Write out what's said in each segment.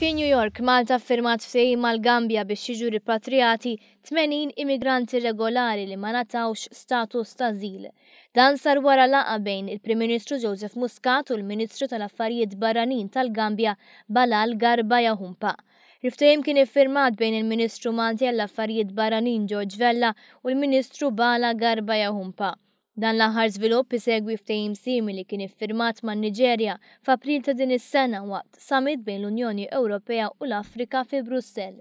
Fi New York, Malta ffirmat ftehim mal-Gambja biex jiġu ripatrijati 80 immigranti irregolari li ma ngħatawx status ta' ażil. Dan sar wara laqgħa bejn il-Prim Ministru Joseph Muscat u l-Ministru tal-Affarijiet Barranin tal-Gambja Balal Garba Jahumpa. Il-ftehim kien iffirmat bejn il-Ministru Malti għall-Affarijiet Barranin George Vella u l-Ministru Bala Garba Jahumpa. Dan l-aħħar żvilupp isegwi ftehim simili kien iffirmat man-Niġerja f'April ta' din is-sena waqt summit bejn l-Unjoni Ewropea u l-Afrika fi Brussell.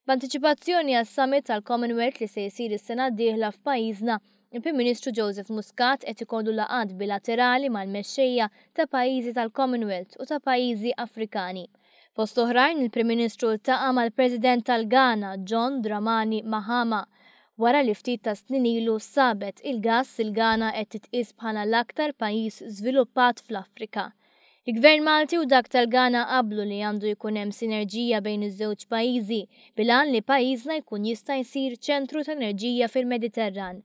B'antiċipazzjoni għas-summit tal-Commonwealth li se jsir is-sena d-dieħla f'pajjiżna, il-Prim Ministru Joseph Muscat qed ikollu laqgħat bilaterali mal-mexxejja ta' pajjiżi tal-Commonwealth u ta' pajjiżi Afrikani. Fost oħrajn, il-Prim Ministru ltaqa' mal-President tal-Ghana, John Dramani Mahama. Wara li ftit ta' snin ilu sabet il-gass, il-Ghana qed titqies bħala l-aktar pajjiż żviluppat fl-Afrika. Il-Gvern Malti u dak tal-Ghana qablu li għandu jkun hemm sinerġija bejn iż-żewġ pajjiżi bil-għan li pajjiżna jkun jista' jsir ċentru ta' enerġija fil-Mediterran.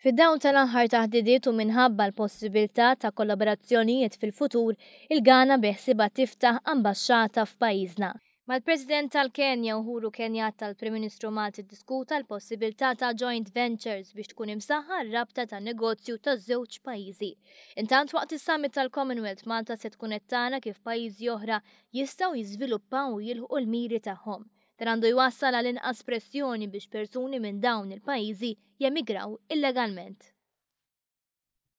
Fid-dawl tal-aħħar taħdidiet u minħabba l-possibilità ta' kollaborazzjonijiet fil-futur, il-Ghana beħsiebha tiftaħ ambaxxata f'pajjiżna. Mal-President tal-Kenja Uhuru Kenyatta l-Prim Ministru Malti ddiskuta l-possibilità ta' joint ventures biex tkun imsaħħa r-rabta tan-negozju taż-żewġ pajjiżi. Intant waqt is-Summit tal-Commonwealth Malta se tkun qed tara kif pajjiżi oħra jistgħu jiżviluppaw u jilħqu l-miri tagħhom. Dan għandu jwassal għal inqas pressjoni biex persuni minn dawn il-pajjiżi jemigraw illegalment.